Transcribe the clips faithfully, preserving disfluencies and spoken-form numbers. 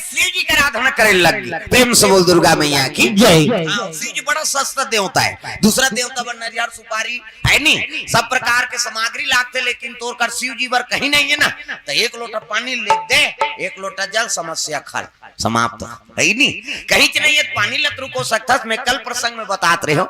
शिव जी के आराधना करे लग गे। प्रेम से बोल दुर्गा मैया की जय। हाँ, शिव जी बड़ा सस्ता देवता है, दूसरा देवता बर नरियर सुपारी है नी, सब प्रकार के सामग्री लागथे, लेकिन तोर कर शिव जी बर कहीं नहीं है ना, तो एक लोटा पानी ले दे, एक लोटा जल, समस्या खल समाप्त है नी। कहीं च नहीं है, पानी लत रुको सकथस। मैं कल प्रसंग में बतात रहे हो,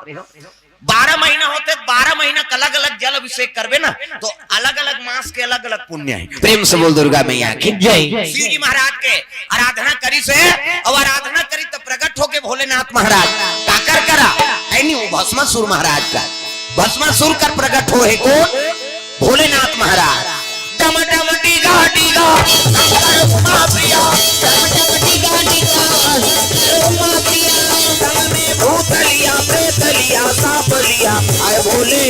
बारह महीना होथे, बारह महीना के अलग-अलग जल अभिषेक करबे ना, तो अलग-अलग मास के अलग-अलग पुण्य है। प्रेम से बोल दुर्गा मैया की जय। शिव जी महाराज के आराधना करिस हे, अउ आराधना करिस त प्रगट होके भोलेनाथ महाराज काकर करा, है नी, वो भस्मासुर महाराज का, भस्मासुर कर प्रगट होहे कोन? भोलेनाथ महाराज। डम डम डिगा डिगा शंकर उमा प्रिया, डम डम डिगा डिगा शंकर उमा प्रिया, संग में भूतलिया प्रेतलिया सांपलिया, हाय भोले।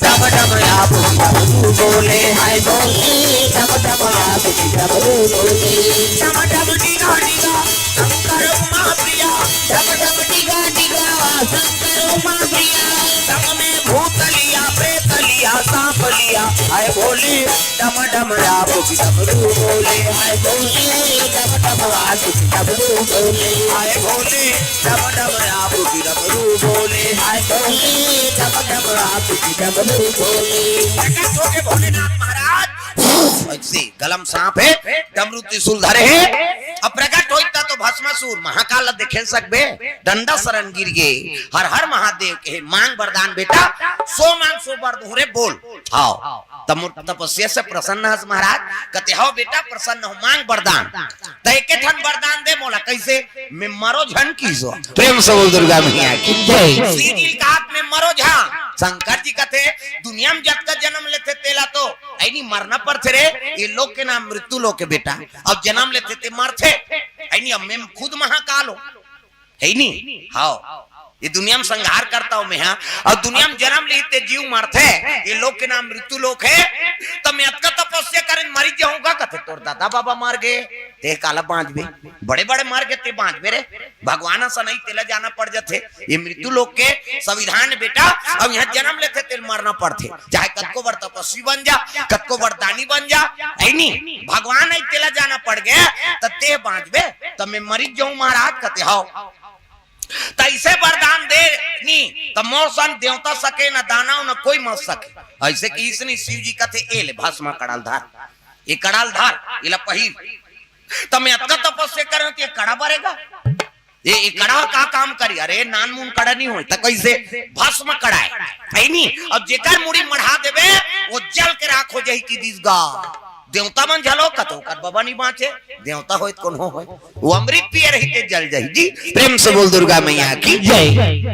डम डम आप डमरू बोले, हाय भोले। डम डम आप डमरू बोले, डम डम डिगा डिगा शंकर उमा प्रिया, डम डम डिगा डिगा शंकर उमा प्रिया, संग में भूतलिया प्रेतलिया सांपलिया, हाय भोले। डम डम आप डमरू बोले, हाय भोले। डम डम आप डमरू बोले, हाय भोले। डम डम आप डमरू बोले, हाय भोले। डम डम आप डमरू बोले। प्रकट होके भोलेनाथ महाराज ऐसे गलम सांप है, डमरू त्रिशूल धरे है। अब प्रकट होइता तो भस्मासुर महाकाल देखे सकबे, डंडा शरण गिर गे। हर हर महादेव के मांग वरदान बेटा, सो मांग सो बर दोहरे बोल। हाँ, त मोर तपस्या से प्रसन्न हस महाराज? कथे, "हव बेटा, प्रसन्न हो, मांग वरदान।" त एके ठन वरदान दे मोला। कइसे? "मैं मरो झन" किहिस। प्रेम से बोल दुर्गा मैया की जय। शिव जी कहात, "मैं मरो झन।" शंकर जी कथे, "दुनिया में जतका जन्म लेथे तेला तो है नी मरना पड़थे रे, ये लोक के नाम मृत्यु लोक है बेटा, अब जन्म लेथे ते मरथे, है नी, अब मैं खुद महाकाल हो।" है नी? हाव। ये दुनिया में संहार करता हूँ मैं, हाँ। अउ दुनिया में जन्म लिही ते जीव मरथे, ये लोक के नाम मृत्यु लोक है। त मैं अतका तपस्या करें, मरी जाहूँ का? कथे, "तोर दादा बाबा मर गे, ते काला बांचबे? बड़े बड़े मर गे, ते बांचबे रे? भगवान असन नहीं, तेला जाना पड़ जाथे।" ये मृत्यु लोक के संविधान है बेटा, अब यहाँ जन्म लेथे, तेल मरना पड़थे। चाहे कतको बड़ तपस्वी बन जा, कतको बड़ दानी बन जा, है नी? भगवान नहीं, तेला जाना पड़ गे, त ते बांचबे, त मैं मरी जाहूँ महाराज? कथे, "हव।" त अइसे वरदान दे नी, त मोर सन देवता सके, न दानव, न कोई मर सके। अइसे किहिस नी, शिव जी कथे, "ए ले भस्म कड़ा ल धर, ये कड़ा ल धर, एला पहिर।" त मैं अतका तपस्या करें, त ये कड़ा बरेगा? ये, ये कड़ा का काम करी? अरे, नानमुन कड़ा नहीं होय, त कइसे? भस्म कड़ा है, है नी? अब जेकर मुड़ी मढ़ा देबे, वो जल के राख हो जाही किहिस गा। देवता मन झलो कथे ओकर बबा नहीं बांचे, देवता होय त कोनो होय, वो अमृत पिए रही ते जल जाही जी। प्रेम से बोल दुर्गा मैया की जय।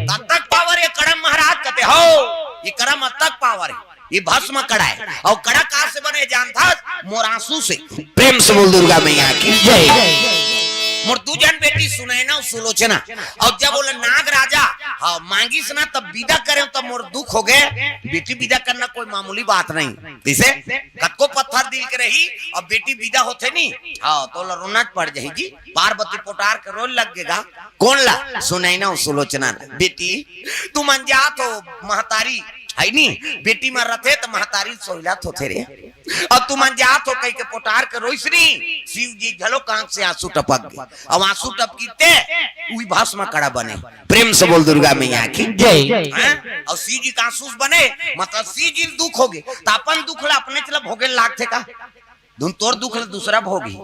तब तक पावर ये कड़ा म महाराज कथे, "हव, ये कड़ा म तब तक पावर है, ये भस्म कड़ा है।" अउ कड़ा का से बने जानथस? मोर आंसू से। प्रेम से बोल दुर्गा मैया की जय। मोर दू झन बेटी सुनैना अउ सुलोचना, अउ जब बोले नाग राजा, हाँ, मांगिस ना, तब विदा करें, तब मोर दुख हो गे। बेटी विदा करना कोई मामूली बात नहीं। कइसे? कतको पत्थर दिल के रही, अब बेटी विदा होथे नी, हाँ, त ओला रोना च पड़ जाही जी। पार्वती पोटार के रोए लग गे गा। कोन ला? सुनैना अउ सुलोचना ला। "बेटी, तुमन जात हो महतारी, है नी? बेटी मर रथे त महतारी सोइला होथे रे। अब तुमन जात हो," कहिके पोटार के रोइस नी। शिव जी घलो आंख से आंसू टपक गे। अब आंसू टपकिस ते उही भस्म कड़ा बने। प्रेम से बोल दुर्गा मैया की जय। हैं? अउ शिव जी के आंसू से बने, मतलब शिव जी ल दुख हो गे, त अपन दुख ला अपने चला भोगे लागथे का? धुन तोर दुख ला दूसरा भोगी,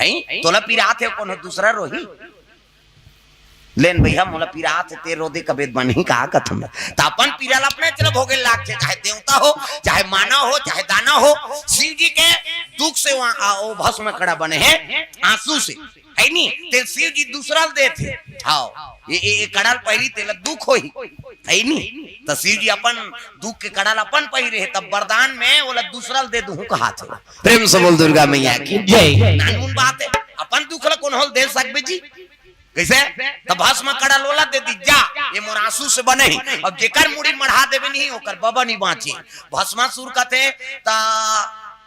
हैं? तोला पिरात हे, कोनो दूसरा रोही? लेन भैया, मोला पिरात हे, ते रो दे कबे त बनही का कथन? त अपन पीरा ला अपने चला भोगे लागथे, चाहे देवता हो, चाहे मानव हो, चाहे दानव हो। शिव जी के दुख से वहाँ आ, ओ भस्म कड़ा बने हे आंसू से, है नी? ते शिव जी दूसरा ल देथे। हाँ, ये, ये, ये कड़ा ल पहिरी, तेला दुख होही, है नी? त शिव जी अपन दुख के कड़ा ल अपन पहिरे हे, तब वरदान में ओला दूसरा ल दे दूहूं कहाथे। प्रेम से बोल दुर्गा मैया की जय। नानमुन बात हे, अपन दुख ला कोनो ल दे सकबे जी? कइसे? त भस्म कड़ा ल ओला दे दिस, "जा, ये मोर आंसू से बने हे, अब जेकर मुड़ी मढ़ा देबे नहीं, ओकर बबा नहीं बांचे।" भस्मासुर कथे, "त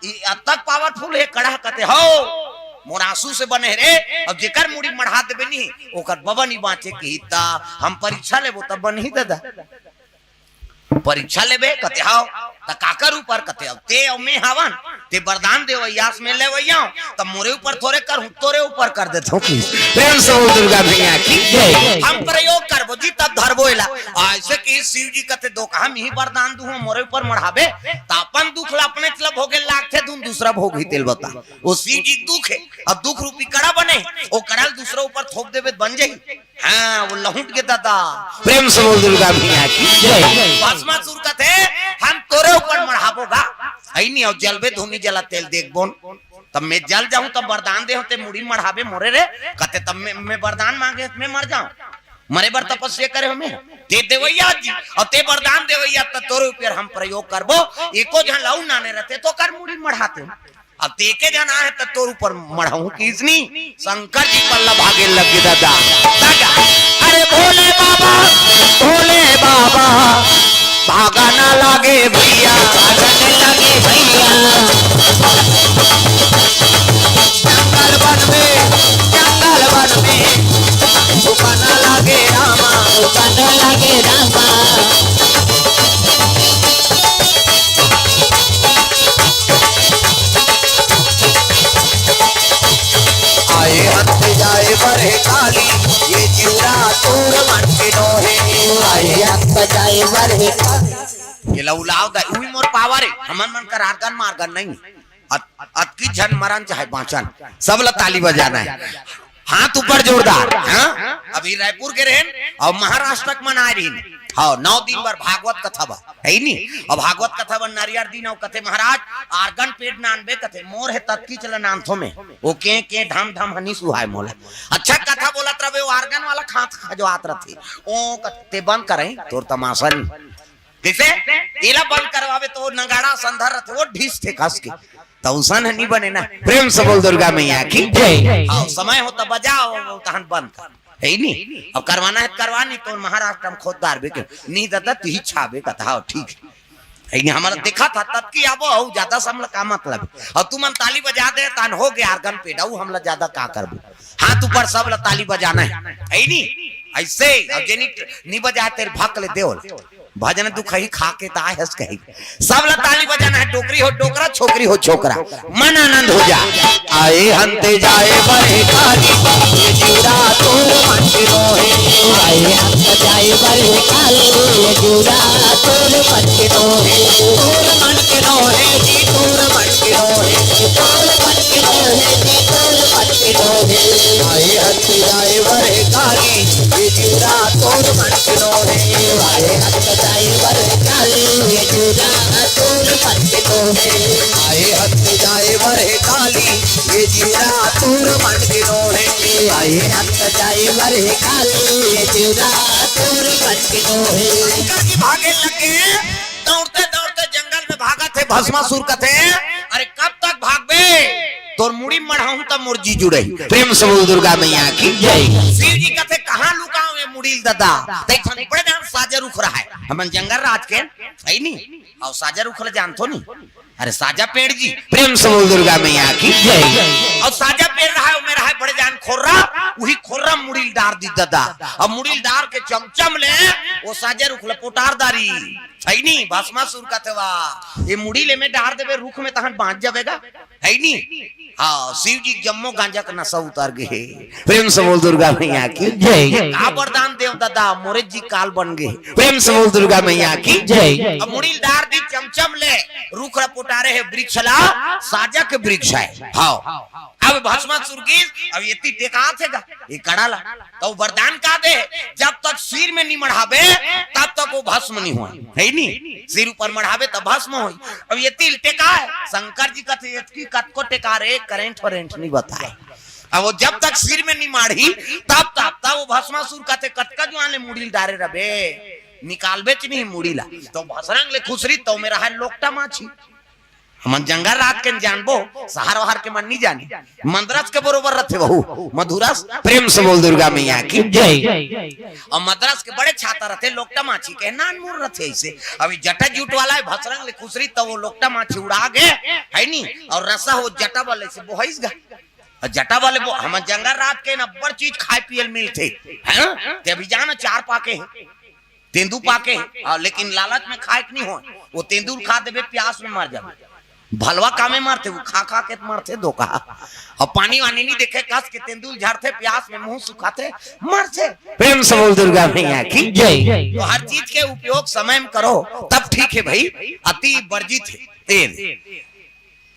ई अतक powerful हे कड़ा?" कथे, "हव, मोर आंसू से बने हे रे, अब जेकर मुड़ी मढ़ा देबे नहीं, ओकर बबा नहीं बांचे।" किहिस, "त हम परीक्षा लेबो, तब बनही दादा।" परीक्षा लेबे? कथे, "हव।" त काकर ऊपर कथे? अब ते अउ मैं हवन, ते वरदान देवइया अस, मैं लेवइया हूँ, त मोरे ऊपर थोरे करहूँ, तोरे ऊपर कर देथव कि। प्रेम से बोल दुर्गा मैया की जय। हम प्रयोग करबो जी, तब धरबो एला। अइसे कि शिव जी कथे, दो कहा मिही वरदान दूहूँ, मोरे ऊपर मढ़ाबे, त अपन दुख ला अपने च ला भोगे लागथे, धुन दूसरा भोगही, तेला बता। ओ शिव जी के दुख हे, अब दुख रूपी कड़ा बने, ओ कड़ा ल दूसरा ऊपर थोप देबे त बन जाही। हाँ, ओ लहुट गे दादा। प्रेम से बोल दुर्गा मैया की जय। भस्मासुर कथे, हम तोरे ऊपर मढ़ाबो गा। अइनी, अउ जलबे धूमी जला तेला देखबोन। तब मैं जल जाहूँ, तब वरदान देहूँ, ते मुड़ी मढ़ाबे मोरे रे। कथे, तब मैं, मैं वरदान मांगे, मैं मर जाहूँ। मरे बर तपस्या करे हँव मैं। ते देवइया जी, अउ ते वरदान देवइया, त तोरे ऊपर हम प्रयोग करबो। एको झन ल अउ नाने रथे, त ओकर मुड़ी मढ़ातेन। अब ते एके झन आहे, त तोर ऊपर मढ़ाहूँ किसनी। शंकर जी पल्ला भागे लगे दादा। दादा, अरे भोले बाबा, भोले बाबा, भागा ना लागे भइया, भागा ना लागे भइया। जंगल वन में, जंगल वन में, छुपा ना लागे रामा, छुपा ना लागे रामा। आए अंत जाए बर हे काली, ये जीवरा तोर मन के नोहे। आए अंत जाए बर हे काली। ये लउलाव दा, उही मोर पावर हे। हमन मन कर आर्गन मार्गन नहीं। अत-, अतकी झन मरन चाहे बाँचन, सब ला ताली बजाना हे। हाथ ऊपर जोरदार, हाँ? अभी रायपुर के रहेन अउ महाराष्ट्र के मन आए रहिन। हाँ, नौ दिन बर भागवत कथा बर, हे नी? अउ भागवत कथा बर नरियर दिन अउ कथे, महाराज, आर्गन पेड नानबे कथे, मोर हे ततकी चला नानथो में। ओ के, के ढम ढम हनी सुहाय मोला। अच्छा कथा बोलत रहे, ओ आर्गन वाला खात खजवात रथे। ओ कथे, बंद करहीं, तोर तमाशा नी। कइसे? एला बंद करवाबे त ओ नगाड़ा संधर रथे, ओ ढीसथे कस के। त उसन ह नी बने ना। प्रेम से बोल दुर्गा मैया की जय। हाँ, समय हो त बजाव, तहन बंद कर। हे नी? अब करवाना हे त करवा, नी त महाराष्ट्र में खोद डारबे के। नी दादा, तिही छाबे कथा, हाँ, ठीक हे। हे नी, हमर देखा था, ततकी आबो, अउ जादा से हमला का मतलब हे? अउ तुमन ताली बजा दे, तहन हो गे आर्गन पेड, अउ हमला जादा का करबो? हाथ ऊपर, सब ला ताली बजाना हे। हे नी? अइसे, अउ जेनी नी बजाए, तेला भक ले देवल। भजन दुखही खा के त आए हस कही। सब ला ताली बजाना हे, डोकरी हो डोकरा, छोकरी हो छोकरा, मन आनंद हो जा। आए अंत जाए बर हे काली, ये जीवरा तोर मन के नोहे। आए अंत जाए बर हे काली, ये जीवरा तोर मन के नोहे। तोर मन के नोहे जी, तोर मन के नोहे। तोर मन के नोहे जी, तोर मन के नोहे। आए अंत जाए बर हे काली, ये जीवरा तोर मन के नोहे। आए अंत जाए बर हे काली, ये जीवरा तोर मन के नोहे। आए अंत जाए बर हे काली, ये जीवरा तोर मन के नोहे। आए अंत जाए बर हे काली, ये जीवरा तोर मन के नोहे। शंकर जी भागे लगे, दौड़ते दौड़ते जंगल में भागत हे। भस्मासुर कथे, अरे कब तक भागबे? तोर मुड़ी मढ़ाहूँ त मोर जी जुड़ही। प्रेम से बोल दुर्गा मैया की जय। शिव जी कथे, कहाँ लुकाओ ये मुड़ी ल दादा? त एक ठन बड़े जान साजा रुख रहा हे, हमन जंगल राज के, हे नी? अउ साजा रुख ला जानथो नी? अरे साजा पेड़ जी। प्रेम से बोल दुर्गा मैया की जय। अउ साजा पेड़ रहा हे, ओमे रहा हे बड़े जान खोर्रा, उही खोर्रा मुड़ी ल डार दिस दादा। अउ मुड़ी ल डार के चमचम ले ओ साजा रुख ला पोटार डारिस। हे नी? भस्मासुर कथे, वाह, ये मुड़ी ल एमे डार देबे रुख में, तहन बाँच जाबे गा। हे नी? हाँ, शिव जी के जम्मो गांजा के नशा उतर गे हे। प्रेम से बोल दुर्गा मैया की जय। का वरदान देव दादा, मोरे जी काल बन गे। प्रेम से बोल दुर्गा मैया की जय। अब मुड़ी ल डार दिस चमचम ले, रुख ला पोटारे हे, वृक्ष ला साजा के वृक्ष हे। हाँ, अब भस्मासुर गिस, अब एती टेकात हे गा, ये कड़ा ला। त ओ वरदान का दे, जब तक सिर में नी मढ़ाबे, तब तक ओ भस्म नी होय, हे नी? सिर ऊपर मढ़ाबे, तब भस्म होय। अब एती ल टेका हे, शंकर जी कथे, एतकी कतको टेका रे, करंट वरंट नी बताय। अब ओ जब तक सिर में नी माढ़ी, तब तक, तब ओ भस्मासुर कथे, कतका जुआन ले मुड़ी ल डारे रबे, निकालबेच नी मुड़ी ला। त भसरंग ले खुसरी, त ओमे रहा हे लोकटा माछी। हमन जंगल राज के जानबो, सहर वहर के मन नी जाने। मंदरस के बरोबर रथे वहू, मधुरस। प्रेम से बोल दुर्गा मैया की जय। अउ मद्रास के बड़े छाता रथे, लोकटा माछी के नान मुर रथे अइसे। अब ये जटा जूट वाला हे, भसरंग ले खुसरी, त ओ लोकटा माछी उड़ा गे, हे नी? अउ रसा ओ जटा वाले से बोहइस गा। अउ जटा वाले बो-, हमन जंगल राज के न अब्बड़ चीज खाय पिये ल मिलथे, हैं? ते अभी जाना चार पाके हे। तेंदू पाके, हाँ, लेकिन लालच में खाए के नहीं हो, वो तेंदू खा देबे, प्यास में मर जाबे। भलवा कामे मरथे, वो खा खा के मरथे धोखा। अब पानी वानी नहीं देखे, कस के तेंदू झारथे, प्यास में मुंह सुखाथे, मरथे। प्रेम से बोल दुर्गा मैया की जय। तो हर चीज के उपयोग समय में करो, तब ठीक है भाई, अति वर्जित है तेल।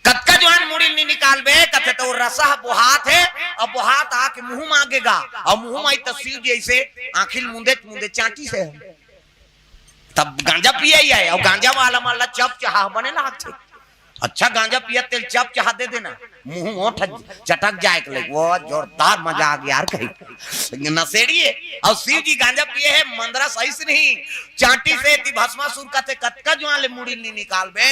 कतका जुआन मुड़ी नहीं निकालबे, कथे तो रसा बोहात है, अब बोहात आके मुंह में आगेगा, और मुंह में आई तो शिव जी ऐसे आंखिल मुंदे मुंदे चांटी से है। तब गांजा पिए ही है, और गांजा वाला माला चप चहा बने लागथे। अच्छा गांजा पिया तेल चप चहा दे देना, मुंह ओठ चटक जाए के लगे, वो जोरदार मजा आ गया यार कहीं। नशेड़ी है, और शिव जी गांजा पिए है, मंदरा सही से नहीं, चांटी से ती भस्मासुर कथे कतका जुआन ले मुड़ी नहीं निकालबे।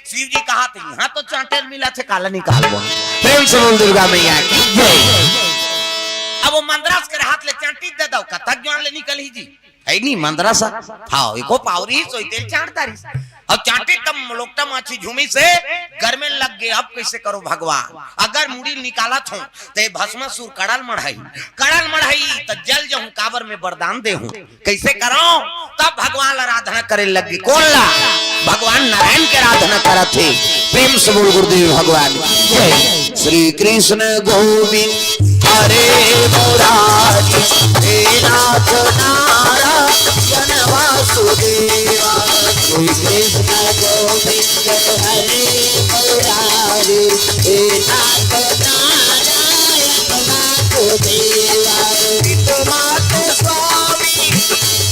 शिव जी कहा थे, यहाँ तो चांटे मिला थे, काला निकालबो। प्रेम से बोल दुर्गा मैया की जय। अब वो मंदरास के हाथ ले चांटी दे दो, कतक जुआन ले निकल ही जी। है नहीं मंदरास। हाँ, एको पावरी सोई तेल चांटता रही। अब चांटी तब लोकटा माछी झूमी से घर में लग गए। अब कैसे करो भगवान, अगर मुड़ी निकालत हो तो ये भस्मासुर कड़ल मढ़ाई, कड़ल मढ़ाई तो जल जहूं काबर में वरदान दे हूं। कैसे करो? तब भगवान ला आराधना करे लगी। कौन ला? भगवान नारायण के आराधना करत हे। प्रेम से बोल गुरुदेव भगवान की जय। श्री कृष्ण गोविंद हरे मुरारी, हे नाथ नारायण वासुदेवा। श्री कृष्ण गोविंद हरे मुरारी, हे नाथ नारायण वासुदेवा। पितु मातु स्वामी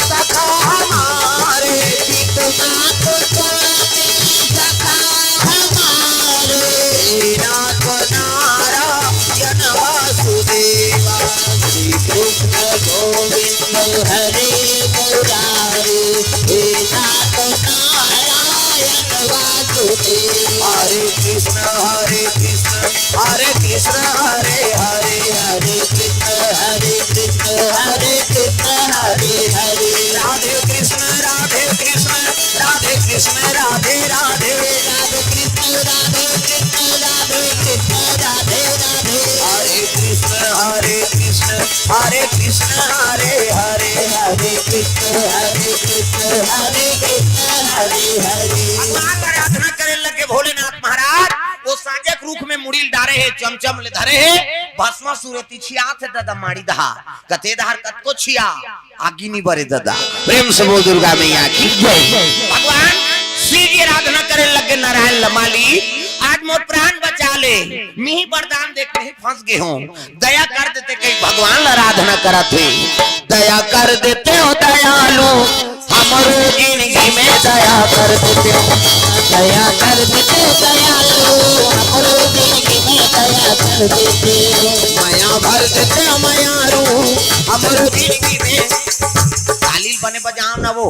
सखा हमारे, पितु मातु स्वामी सखा हमारे। हे नाथ नारायण वासुदेवा। श्री कृष्ण गोविंद हरे मुरारी, हे नाथ नारायण वासुदेवा। हरे कृष्ण हरे कृष्ण, हरे कृष्ण हरे हरे, हरे कृष्ण हरे कृष्ण, हरे कृष्ण हरे हरे। राधे कृष्ण राधे कृष्ण, राधे कृष्ण राधे राधे। राधे कृष्ण राधे कृष्ण, राधे कृष्ण राधे राधे। हरे कृष्ण हरे कृष्ण, हरे कृष्ण हरे हरे, हरे कृष्ण हरे कृष्ण, हरे कृष्ण हरे हरे। भगवान ला आराधना करे लगे भोलेनाथ महाराज, वो सांझे के रूख में मुड़ी ल डारे हे, चमचम ले धरे हे, भस्मासुर एती छियाथे ददा माड़ी दहा, कथे दहर कतको छिया, आगी नहीं बरे ददा। प्रेम से बोल दुर्गा मैया की जय। भगवान शिव जी आराधना करे लगे नारायण लमाली, आज मोर प्राण बचा ले, मिही वरदान देख नहीं फंस गए हो, दया कर देते, कहीं भगवान ला आराधना करत हे। दया कर देते हो दयालु, हमरो जिंदगी में दया कर देते हो। दया कर देते हो दयालु, हमरो जिंदगी में दया कर देते हो। मया भर देते हो मयारू, हमरो जिंदगी में। ताली बने बजाओ ना वो।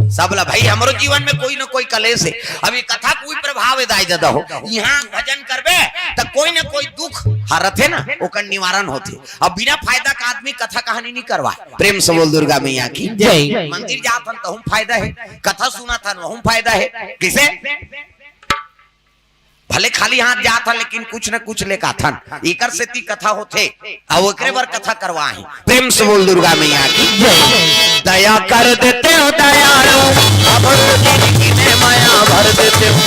सबला भाई, हमरो जीवन में कोई ना कोई कलेश हे। अब ये कथा कोई प्रभाव हे दाई ददा हो, यहाँ भजन करबे त कोई ना कोई दुख हरथे ना, ओकर निवारण होथे। अब बिना फायदा का आदमी कथा कहानी नहीं करवा। प्रेम से बोल दुर्गा मैया की जय। मंदिर जात हन तहूं फायदा हे, कथा सुनत हन वहूं फायदा हे। किसे? भले खाली हाथ जात हन, लेकिन कुछ न कुछ लेके आथन, एकर सेती कथा होथे। अउ ओकरे बर कथा करवाही। प्रेम से बोल दुर्गा मैया की जय। दया कर देते हो दयालु, हमरो जिंदगी में मया भर देते हो।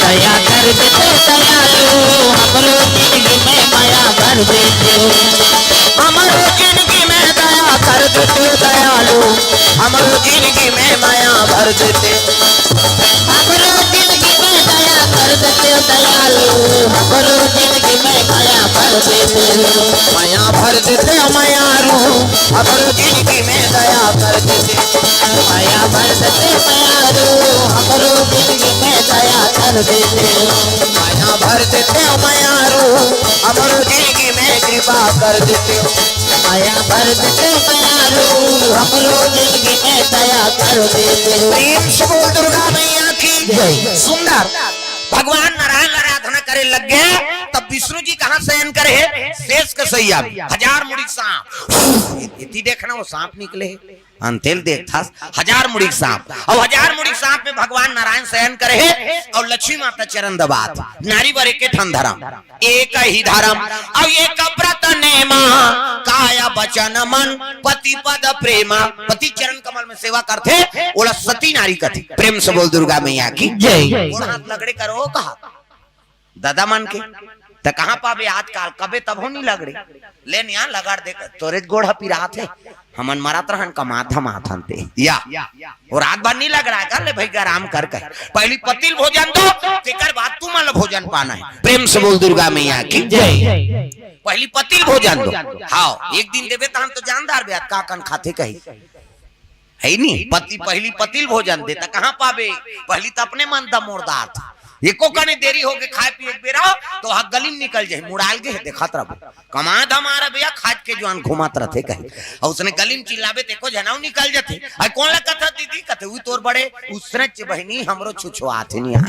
दया कर देते हो दयालु, हमरो जिंदगी में मया भर देते हो। हमरो जिंदगी में दया कर देते हो दयालु, हमरो जिंदगी में मया भर देते हो। हमरो जिंदगी में दया कर देते हो दयालु, हमरो जिंदगी में मया भर देते हो। मया भर देते हो मयारू, हमरो जिंदगी में दया कर देते हो। मया भर देते हो मयारू, हमरो जिंदगी में दया कर देते हो। मया भर देते हो मयारू, हमरो जिंदगी में कृपा कर देते हो। मया भर देते हो मयारू, हमरो जिंदगी में दया कर देते हो। प्रेम से बोल दुर्गा मैया की जय। सुंदर। भगवान नारायण आराधना करे लग गए, तब विष्णु जी कहाँ शयन करे हे? शेष के सैया में। हजार मुड़ी सांप। इति देखना, वो सांप निकले हे। अंतेल देखथस, हजार मुड़ी सांप। अउ हजार मुड़ी सांप में भगवान नारायण शयन करे हे अउ लक्ष्मी माता चरण दबात। नारी बर एके ठन धरम, एक ही धरम, अउ एक व्रत नेमा। काया बचन मन पति पद प्रेमा। पति चरण कमल में सेवा करथे, ओला सती नारी कथे। प्रेम से बोल दुर्गा मैया की जय। गोड़ हाथ लगड़े करो कहा, ददा मन के। त कहाँ पाबे आजकाल, कबे तभो नहीं लगड़े। ले निया लगड़ दे, तोरे गोड़ ह पिरात हे। हमन मरत रहन, कमात धमात हन ते। या। वो रात भर नहीं लगड़ा कर ले भाई, आराम कर कहे। पहली पति ल भोजन दो, तेकर बाद तुमन ल भोजन पाना हे। प्रेम से बोल दुर्गा मैया की जय। पहली पति ल भोजन दो। हाँ, एक दिन देबे त हम तो जानदार बे, का कन खाथे कही। हे नी, पति, पहली पति ल भोजन दे, त कहाँ पाबे? पहली त अपने मन दमोरदार था। एको कने देरी होगे खाए पिए के बेरा, तो हा गली म निकल जाही, मुड़ाल गे हे, देखत रहिबे। कमाए धमाए रहिबे या खाज के जुआन घूमत रथे कही। अउ उसने गली म चिल्लाबे, त एको झन अउ निकल जथे। अरे कोन ला कथा दीदी? कथे, "उई तोर बड़े उसने च बहिनी, हमरो छुछुआत हे निया।"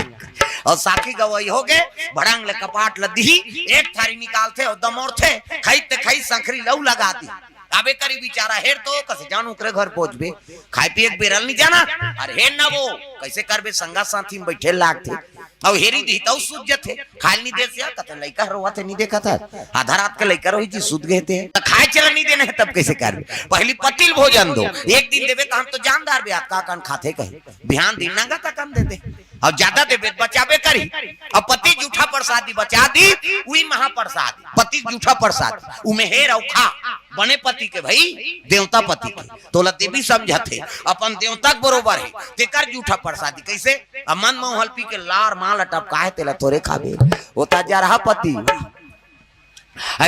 अउ साखी गवई होगे, भड़ंग ले कपाट ल दिही, एक थारी निकालथे अउ दमोरथे, खई ते खई संखरी लऊ लगा दी। अबे करी बिचारा, हेर तो कसे जान ओकरे घर पहुंचबे, खाए पिए के बेरा ल नहीं जाना। अरे हेर ना वो, कैसे करबे, संगा साथी में बैठे लागथे। अउ हेरी दिही तउ सूत जथे, खाए ल नहीं देस या, कथे लइका रोवत हे, नहीं देखत हे, आधा रात के लइका रोही जी, सूत गे ते। त खाए चला नहीं देना हे, तब कैसे करबे? पहली पति ल भोजन दो, एक दिन देबे त हम तो जानदार बे, का कन खाथे कही, बिहान दिन नंगा त कन दे दे। अउ ज्यादा देबे त बचाबे करी। अउ पति जूठा प्रसादी बचा दी, उही महाप्रसाद, पति जूठा प्रसाद, उमे हेर अउ खा, बने पति के भाई, देवता पति के, तोला देवी समझत हे, अपन देवता के बरोबर हे, तेकर जूठा प्रसादी। कैसे? अब मन मऊहल पी के लार माल टपकाए, तेला थोरे खाबे, वो त जरहा पति। अरे